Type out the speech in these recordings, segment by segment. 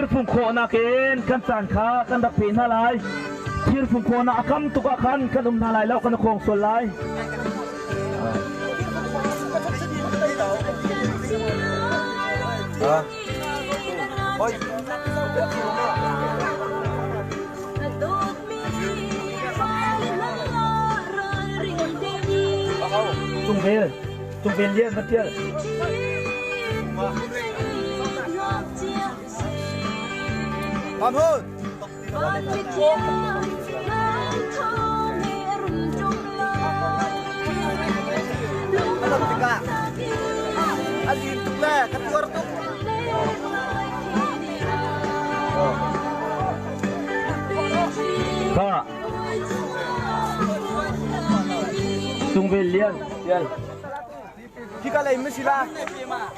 Thirfung khawhnak in kan caan kha kan rak pe hna lai. Thirfung khawhnak a kam tuk ah khan kan um hna lai lo, kan khawng sual lai. Cungvel, cungvel lian va tial. Pamhun! Alam tikah a lin tuk le ka tuar tuk. Kha Cungvel lian tial. Hika lei ma si la?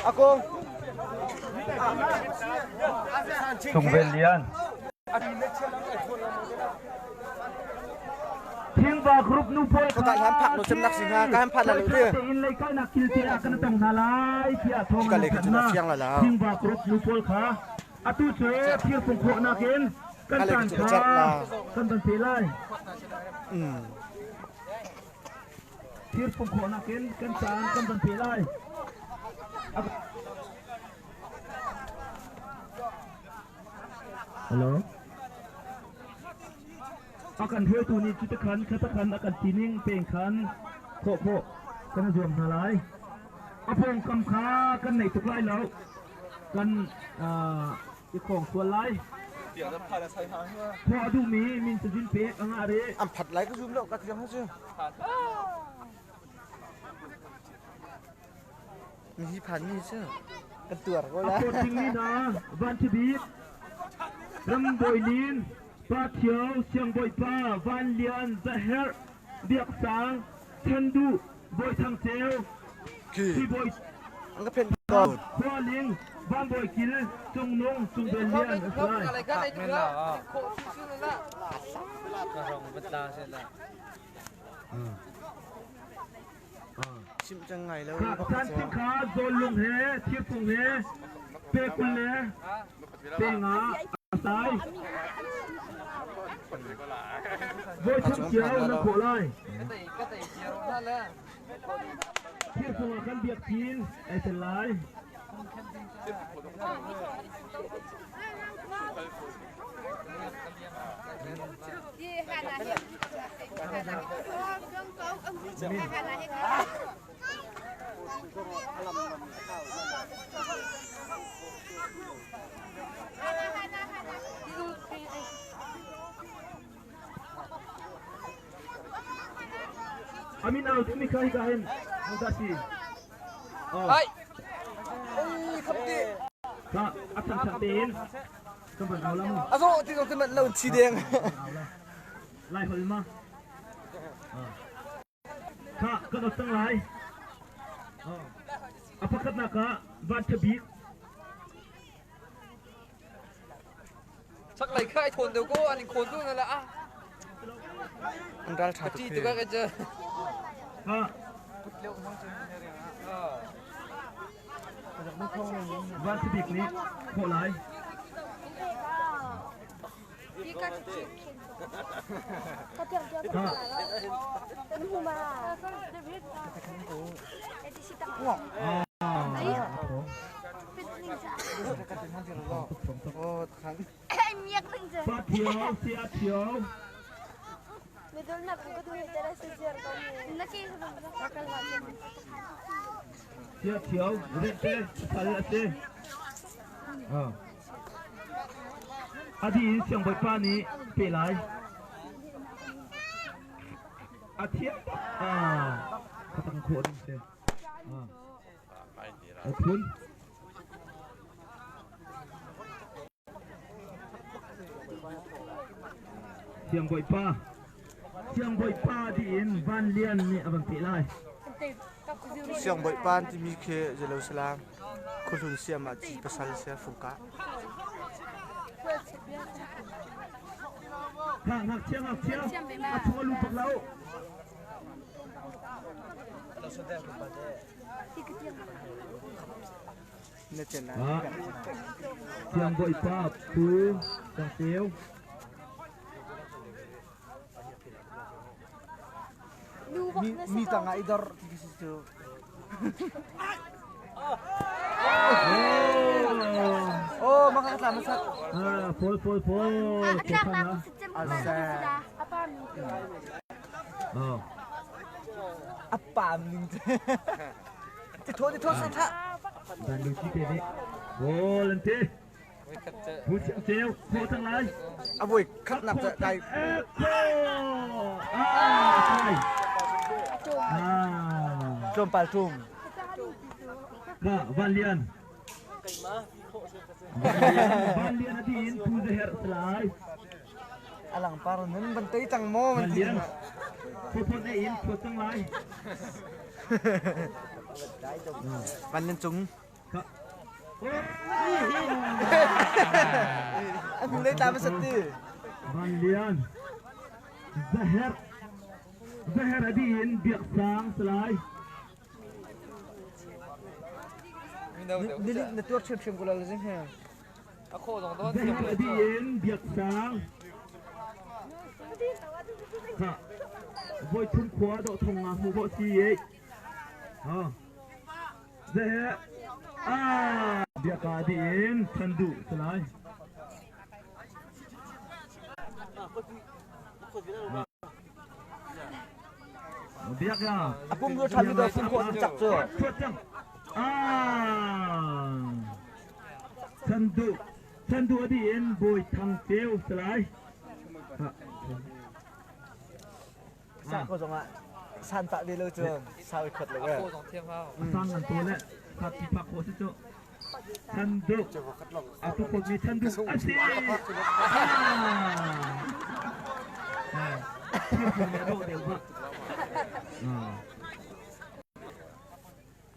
Ako. Cungvel lian. Thingva group nu pawl Ka hlan phak no cem nak si hnga ka han phan la lo ti. Tein lei kalnak kil te ah kan tong hna lai tiah thawng Hika lei ka cun a fiang la la. Thingva group nu pawl kha atu cu thirfung khawhnak in kan Ka lei caan ka cun a cerh kha la. kan van pe lai. Thirfung khawhnak in kan caan kan van pe lai. Hello. A kan hruaitu nih cu takhan kha takhan a kan tining peng khan khawh khawh kan zuam hna lai. A pawngkam kha kan nei tuk lai lo. Kan i khawng sual lai. Khawh a duhmi min cazin pek a ngah rih. An phat lai ka zum lo ka tiang cu. Mi phan mi cu kan tuar ko la. A dingmi hna Van Bik, Ram Bawi Lin, Pa Thio, Siang Bawipa, Van Lian, Zaherh, Biak Sang, Chan Duh, Bawi Thang Ceu, Khi Bawi an ka phen ko. Khua Ling, Van Bawi Kil, Cung Nung, Cung Bel Lian a si lai. Chimh cang ngai lo. Caan kha zawllung he thirfung he pe 20 le pe 5 a sai. Voi thum cio na khawh lai. Thirfung ah kan biak chin ai tel lai. Amin au timi kha hika hin hangta si. Ai. Kha a chan chan tein kan van au la mu. A zo ti zong ti manh lo chi deng. Lai hol ma. Kha kan ot cang lai. A pakhatnak ah van ṭha bik. Chaklei kha ai thawn deuh ko an in khawn tu na la ah. An ral ṭha tuk Ti tu ka ka cu. Ha. Van ṭha bik nih khawh lai. Ha. Pa Thio, Sia Thio. Sia Thio, Rente, sal a si. A di in siangbawipa nih pe lai. A thiam bak. Ah, ka tang khawh ding si. Ah. A phun. Siangbawipa Siangbawipa tiin Van Lian nih a van peh lai. Siangbawipa an timi khi Jerusalem khuahlun siam ah ci pasal sia fungkah. Ha ngakchia ngakchia a chung a lu pak lo. Siang Bawipa Pu Sang Ceu. Mi tangah i dor ti si cu. Oh, maka tla masat. Ah, pol pol pol. Oh. Apam ning te. Ti tho ti tho sa tha. Dan lu chi te ni. Bol an te. Pu Siang Ceu, khawh cang lai. A voi khat nak ca kai. Tlawmpal tum. Ka Van Lian. Van Lian a ti in Pu Zaher lai. Alang par nun ban tei cang mo Van Lian. Phot e in phot cang lai. Van Lian cung. An hnu lei tla hmasat ti. Van Lian Zaher Zaher a dih in Biak Sang Salai. Nili na tuar ṭhiamṭhiam ko la zing he. Zaher a dih in Biak Sang. Kha voi thum khua dawh thong nga hmu khawh si ye. Ha. Zehe ah biaka dih in than duh si lai. Biak ya. A pum ru ṭha mi do pum khawh cak cu. Thuat cang. Ah. Than duh. Than duh a dih in Bawi Thang Ceu si lai. Sa ko zongah san pah ve lo cu sau i khot lo e. Sang ngan to le khat ti phak khawh si cu. Than duh. A tu khot mi than duh a si.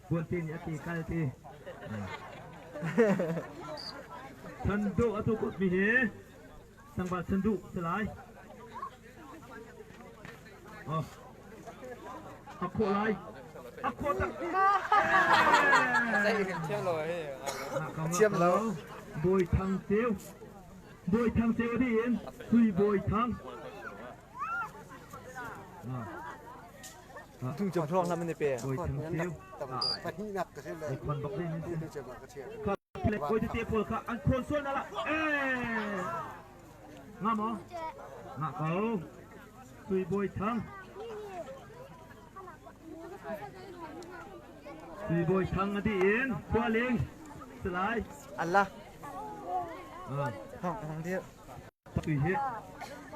Buan te nih a ti kal ti. Than duh a tu khot mi hi Sangval than duh si lai. A khawh lai. A khawh tak. Thiam lo. Bawi Thang Ceu. Bawi Thang Ceu di in Sui Bawi Thang. Tung chom thuang lam ni pe. Bawi Thang Ceu. Pahnihnak ka si le. Khon bak din. Tu cem ka chia. Bawi tete pawl kha an khawn sual na la. Eh. Nga maw? Nga ko. Sui Bawi Thang. Sui Bawi Thang a ti in khua ling salai. Allah. Hong hong dir. Tui hi.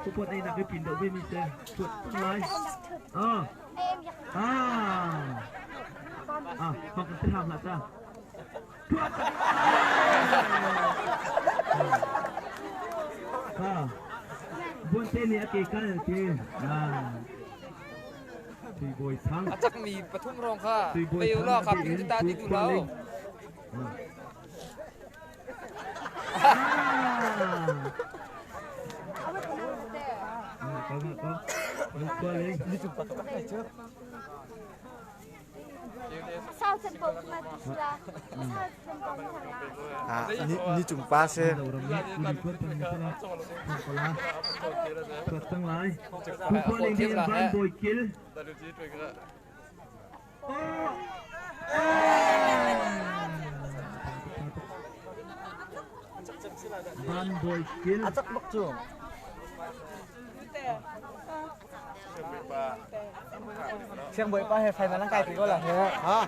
Khuapon ei nak hi pin deuh ve mi se. Chuat tung lai. Ah. Ah. Ah, hong kan tham la ta. Buante nih a ke kal ti. Sui Bawi Thang. A cakmi pathum rong kha pe ulaw kha ping ta ti tu lo. Ni cung pa si. A cak bak cu. Siangbawipa he final an kai pi ko la he. Ha.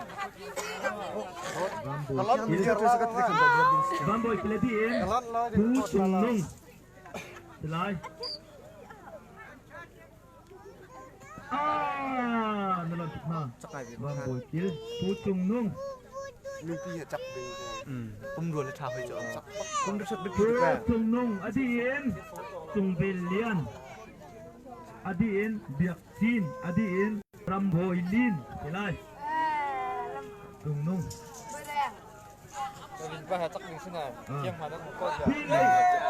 Van Bawi Kiladi in Pu Cung Nung Lai. Ah, na lon tuk na. Van Bawi Kil Pu Cung Nung. Mipi he cak ding. Pum rual le tha hoi cu. Pum ru sut Pu Cung Nung adi in Cung Vel Lian. Adi in Biak Cin adi in Ram Bawi Lin ti lai. Cung Nung.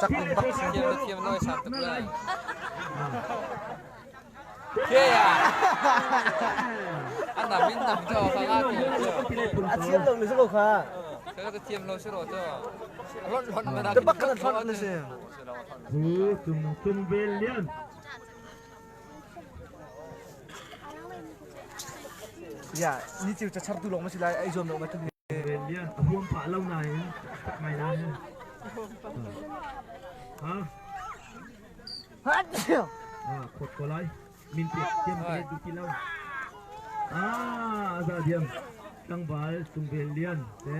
Cak ding bak si. A thiam lo le si ko kha. Ka thiam lo si ro to. Hlon hlon na Te bak kan hlon na si. Pu Cung Cung Vel Lian. Ya, ni chiu cha char tu long ma si lai ai zuam lo ma tu. Vel Lian a huam pah lo nain tak ngai lai. Ha? Ah, khot ko lai. Min pek thiam te du ti lo. Ah, za diam. Tlangval Cung Vel Lian te.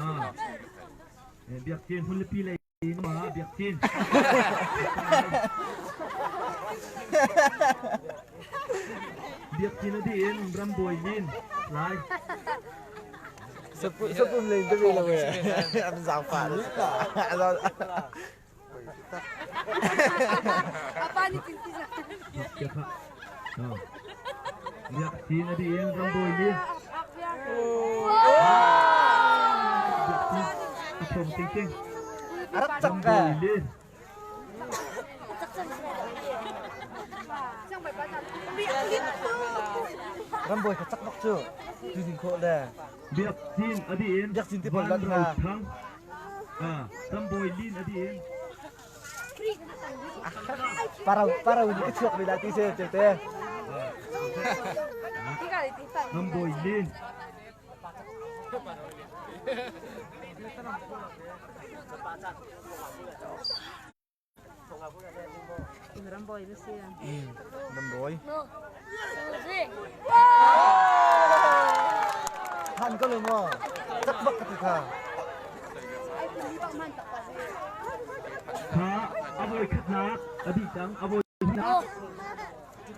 Ah. Biak Cin Hunlipi lei ma Biak Cin. Biak Cin a di in Rambawi Lin lai. Sapum lei te lo e. Am zang fa. Biak Cin a di in Rambawi Lin. Biak Cin a thawng ting ting. Rak cak Rambawi Lin. Rambawi kha cak bak cu. Tu ding khawh le. Biak Cin a di in Biak Cin ti pawl Van lan Ro ha. Thang. Ah, Rambawi Lin a di in Parau parau ni ka chuak ve la ti se te te. Rambawi Lin. Rambawi. Han ko lo mo. Cak bak ka ti kha. Kha a voi khatnak a dih cang a voi nak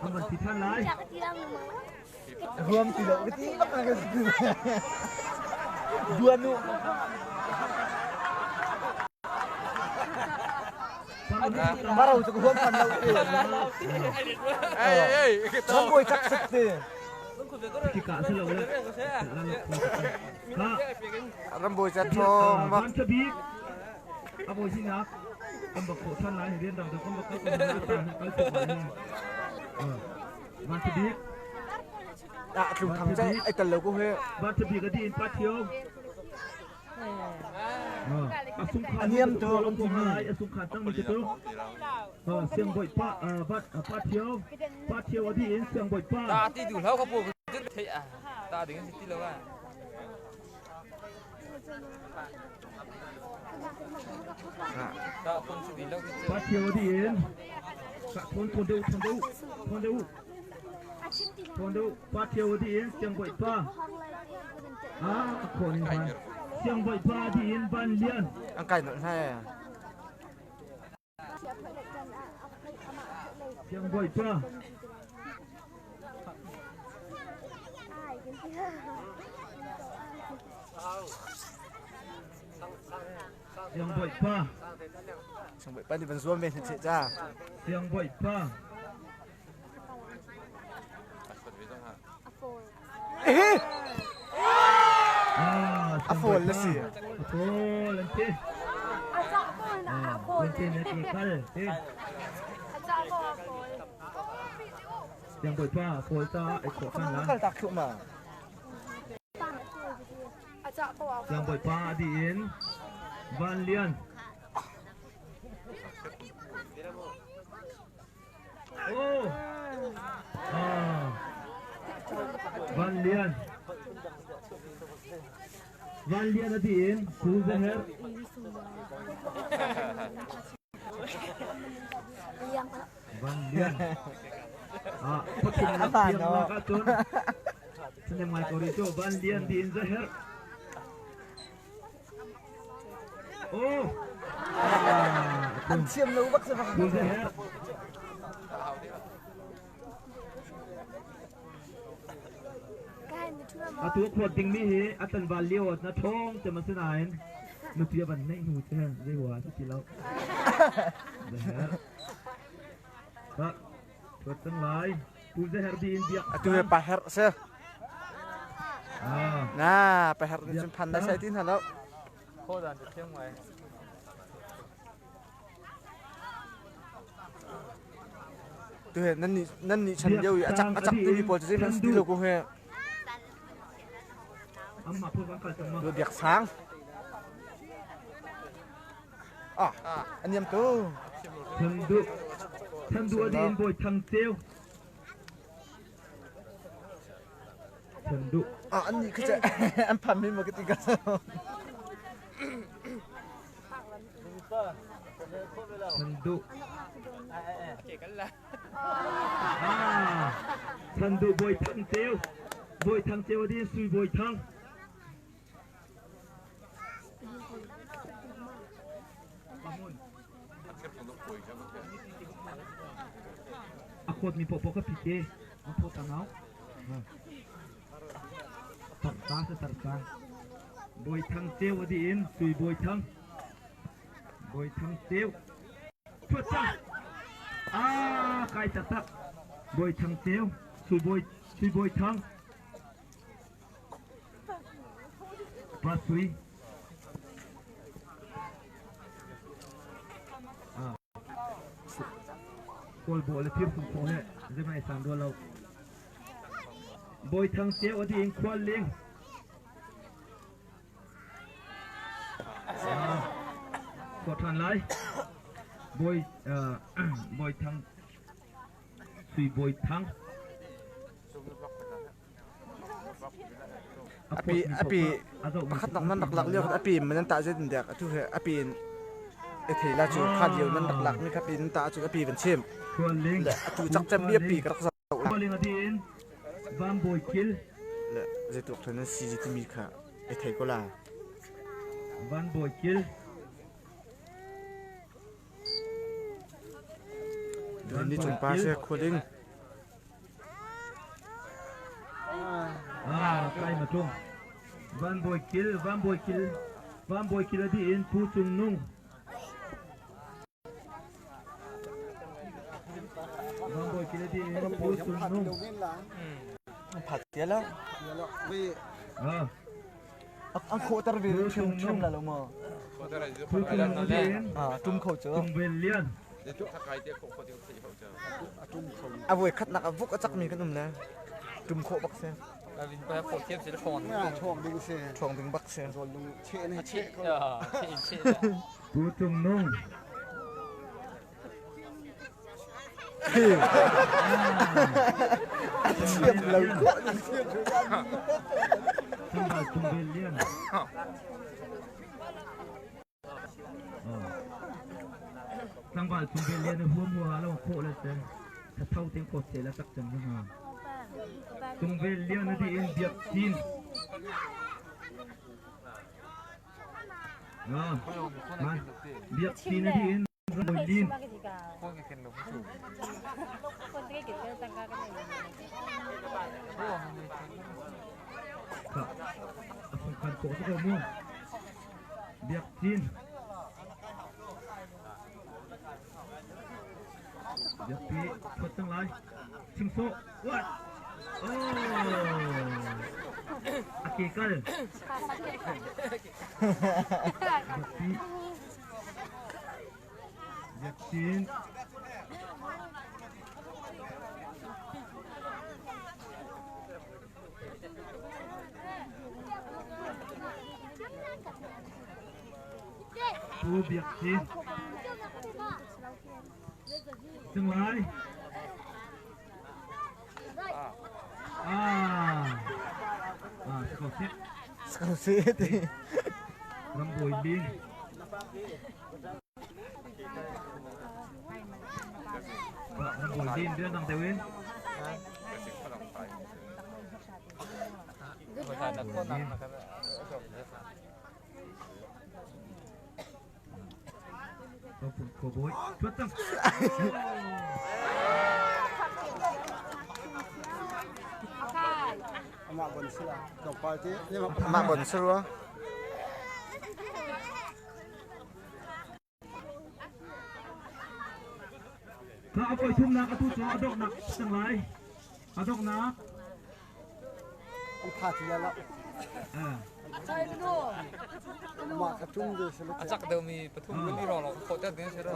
an van ti than lai. Ruam ti lo ka ti bak ka si. Duan u. Marau cu ka huam phan lo ti. Ei ei ei. Rambawi cak sik ti. Kika si lo le. Kha Rambawi ca thawng bak. Van Thabik a voi sinak kan bak khawh than lai rian dang kan bak kal kal tuk lai. Van Thabik Ah tlung thang cai ai tel lo ko he. Van Thabik a di in pa thio. A niam tu kan ti mi. A sung khan tang mi tu. Siang boi pa bat pa thio pa thio a di in siang boi pa. Ta ti du hlau ka pu thei a. Ta ding si ti lo a. Ta phun si ti lo ki Pa thio a di in ka thon thon deuh thon deuh thon deuh thon deuh pa thio a di in siang boi pa. Ah a khon in ban siang boi pa a di in ban lian. An kai nolh hna e. Siang boi pa. Siang boi pa. Siang boi pa nih van zuam ve hna che ca. Siang boi pa. Eh! Ah, A fawl na si. A fawl an ti. Ah, an ti na ti kal ti. Siang boi pa fawl ta ai khawh kan la. Kal tak thuh ma. Siang boi pa di in Van Lian. Oh. Ah. Van Lian. Van Lian a ti in Pu Zeher. Van Lian. Ah, pathum nak tiang lak ahcun Sinem ngai ko rih cu Van Lian ti in Zeher. Oh. Ah, An thiam lo bak se bak. Pu Zeher. Atu a khuat dingmi hi a tlanval lio ah na ṭhawng cem a si nain nupi a van neih hnu cu zei hua si ti lo. Zeher. Ka thuat cang lai. Pu Zeher di in biak. Atu he pa herh si. Ah. Na pa herh nih cun phan na sai ti hna lo. Kho dan te thiam ngai. Tu he nan nih nan nih chan lio i a cak a cak timi pawl cu zeihmanh si ti lo ko he. Amma phu kan kal cang ma. Tu biak sang. Ah, an niam tu. Thandu Thandu adi in Bawi Thang Ceu. Thandu. Ah, an nih khi an phan mi ma ka ti ka. Thandu. Ah, Thandu Bawi Thang Ceu. Bawi Thang Ceu adi in Sui Bawi Thang. A khawtmi paohpaoh kha phit te. An phawt ta ngau. Tarta se tarta. Bawi Thang Ceu a dih in Sui Bawi Thang. Bawi Thang Ceu. Thuat cang. Ah, kai taktak. Bawi Thang Ceu. Sui Bawi Sui Bawi Thang. Pa Sui. Kawl bawh le thir phung le zemai san rua lo. Bawi Thang Ceu a ding khual ling. Khua ṭhan lai. Bawi Bawi Thang Sui Bawi Thang. Api api pakhat nak nan rak lak lio api man nan tah zet in dek atu he api in e thei la cu kha lio nan rak lak mi kha pi nan tah cu api van chim le atu cak cem mi api ka rak zoh la Van Bawi Kil le zeitluk thon nan si timi kha e thei ko la Van Bawi Kil Ni chung pa se khualing Ah, kai ma tung. Van Bawi Kil, Van Bawi Kil, Van Bawi Kil a dih in Pu Cung Nung. Van Bawi Kil a dih in Pu Cung Nung. Phat tia la. Ah. An khawhter ve ṭhiamṭhiam la lo maw? Pu Cung Nung a dih in Ah, tum kho cu. Tung Vel Lian. A voi khatnak a vuk a cakmi kan um le tum khawh bak si. Ṭhawng ding bak si. Pu Cung Nung. A thiam lo khawh ning. Tlangval Tung Vel Lian. Tlangval Cung Vel Lian a huam huaha lo khawh le sen. Thatho tein khawt se la tak cang hna. Tung Vel Lian a dih in Biak Cin. Biak Cin a dih in Bawi Lin. A fungkhan kawh si ko mu. Biak Cin. Biak pi phot cang lai. Chim sawh. What? Oh. A ke kal. Biak pi. Biak Cin. Pu Biak Cin. Cung lai. Ah. Ah, sakau seh. Sakau seh ti. Rambawi Ling. Rambawi Ling biar nang deuh in. Khuabawi. Chuat cang. Amah bon sila. Tlawmpal ti. Amah bon si rua. Ka a voi thumnak atu cu a donghnak cang lai. A donghnak. An tha ti la. Mah kha tum ve sila. A cak deuhmi pathum kan i rawng lawng khawh ter ding si lo.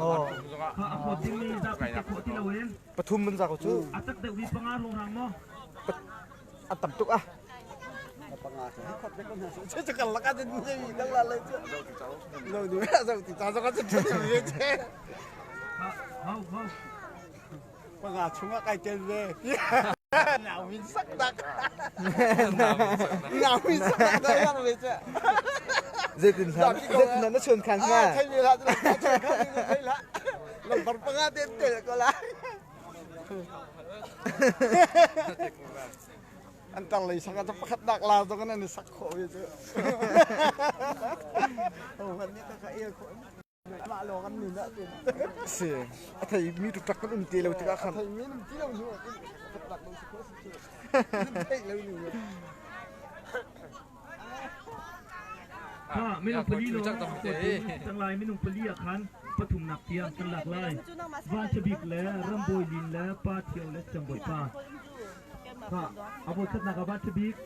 A khawt dingmi zapi te khawh ti loin. Pathum mun za ko cu. A cak deuhmi panga rong rang maw? A tam tuk ah. Panga chungah kai tel ve. Nau min sak dak. Nau min sak dak da yang ve che. Zeitin hlan zeitin na chun khan nga. Thai mi la chun khan ni thai la. Lambar panga te tel ko la. An tar lei sak ah pakhat nak la zong an i sak khawh ve cu. Oh, kan nih ka el khawh. Mah lawng an nun ah cun. Si. A thei mi tu tak kan um ti lo tikah khan. A thei mi um ti lo nu pakhat nak lo si khawh si cu. Theih lo nu. Ha minung pali lo cang lai minung pali ah khan pathum nak tiang kan lak lai. Van Chabik le Rambawi Lin le Pa Thio le Siangbawi Pa. Ha a voi khatnak ah Van Chabik.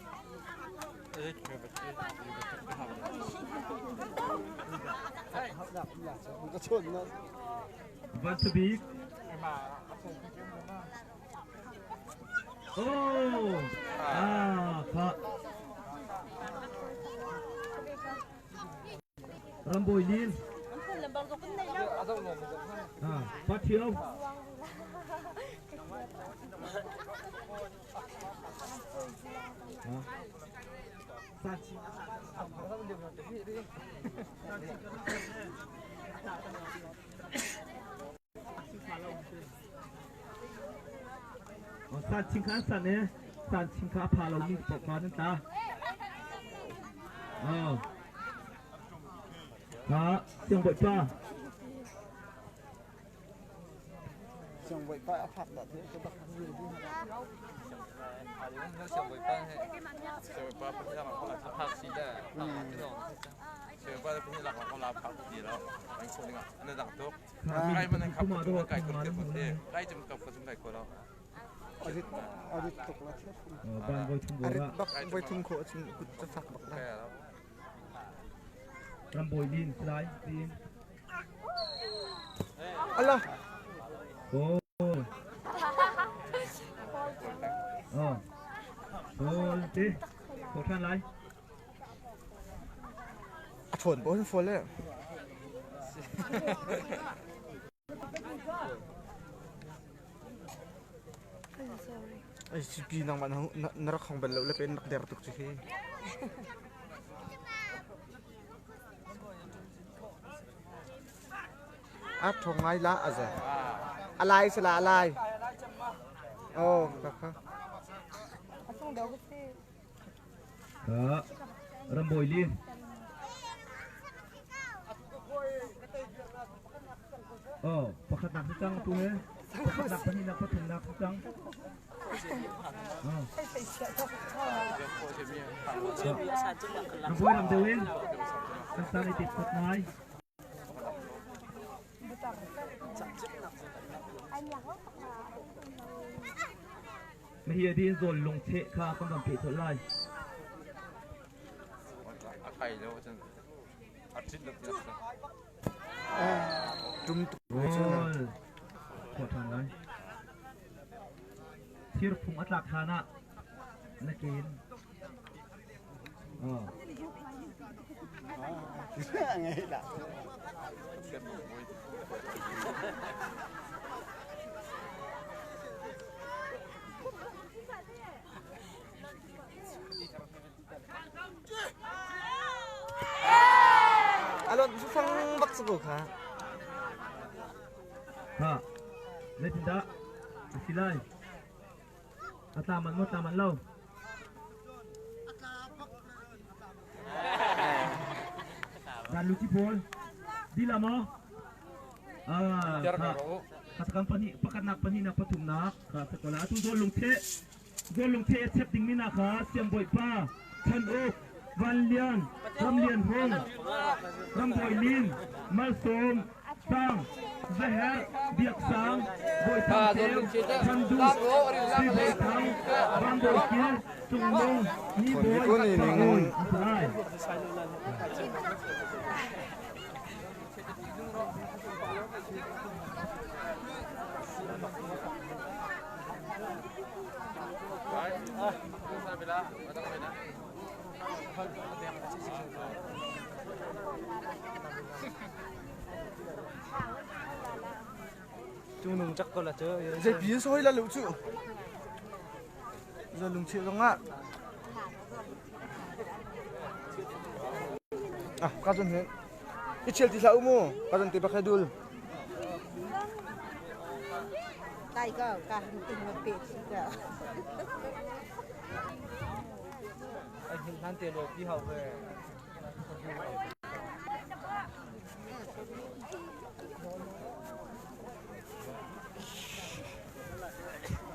Van Chabik. Oh, ah, kha. Rambawi Lin. Ah, Pa Thio. San ching kha san e san ching kha pha lo mi pok nan ta. Oh. Ha, siang boi pa. Siang boi pa a phak dah the ka bak Siang boi pa he. Siang boi pa pa phak si da. Siang boi pa lak lak la phak ti lo. Ang so ninga. Ana dang tuk. Kai man khap ko kai ko te ko te. Kai jam kap ko jam kai ko lo. Arit arit tuk la the. Ban voi thum Arit bak voi thum kho cun kut ca fak bak la. Rambawi Lin lai tin. Ala. Oh. Oh. Oh, ti. Ko than lai. A thawn bo hin fol le. Ai CP nang man na rak hong bal lo le pen rak der tuk chu hi. A thong ngai la aza. Alai sala alai. Oh, ka kha. Ka Rambawi Lin. Oh, pakhat nak si cang tu he. Pakhat nak pahnih nak pathum nak si cang. Oh. Rambawi ram deuh in. Kan san i tit sat ngai. Mahi a din zawl lung cheh kha kan van peh colh lai. A kai lo cun a ṭit lo tiah Tum tuk Rawl khawh ṭhan lai. Thirphung a tlak hlan ah na ken. Oh. Ngei la. Alon fang bak su kha. Ha. Zeitindah a si lai? A tla manh maw tla manh lo? Dan luci pawl dila maw? Ah, kha kha kan pahnih pakhatnak pahnihnak pathumnak kha sakola atu zawl lungthe zawl lungthe a chep dingmi na kha siangbawi pa Chan Uk Van Lian Ram Lian Hung Ram Bawi Lin Malsawm Sang Zaher Biak Sang Bawi Thang Ceu Chan Duh Sui Bawi Thang Van Bawi Kil Cung Nung Ni Bawi Sang Lai. Cung nung cak ko la cu. Zei pi soi la lu cu. Zo lungchih zong ah. Ah, ka zon hin. I chial ti hlah u mu. Ka zon te bakhe dul. Tai ko ka tin ma pe chi ka. Ai hin hlan te lo pi hau ve.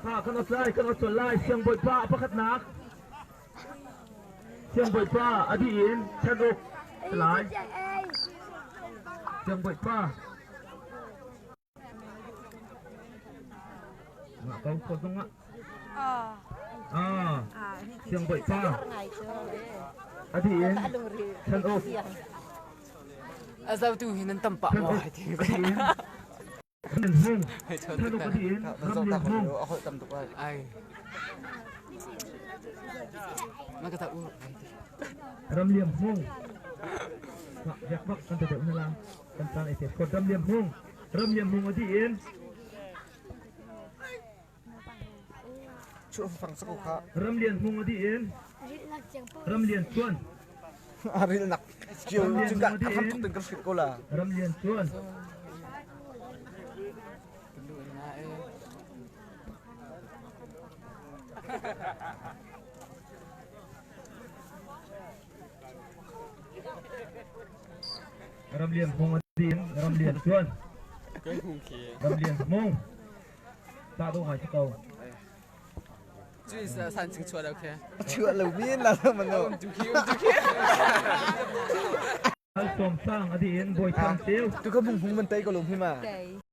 Ha kan ot lai kan ot col lai siangbawipa a pakhatnak siangbawipa a dih in chan uk lai siangbawipa Ngah ko ko zong ah ah siangbawipa a dih in chan uk A zotu hi nan tam pah maw? Ramliam hmung yak bak kan te na la kan tan ai te ko ramliam hmung ramliam hmung adi in Chu fang sa ko kha. Ramlian hmung adi in Ramlian chuan Aril nak chiu chung ka kham tuk tin kan hrit ko la. Ramlian chuan Ramlian hmung adi in Ramlian chuan Ramlian hmung Ta do ngai si ko. Cui san ching chua lo khe. Chua lo min la lo man Um tu khi um tu khi. Al som sang adi in boi thang teu. Tu ka hmung hmung man tai ko lo hi ma.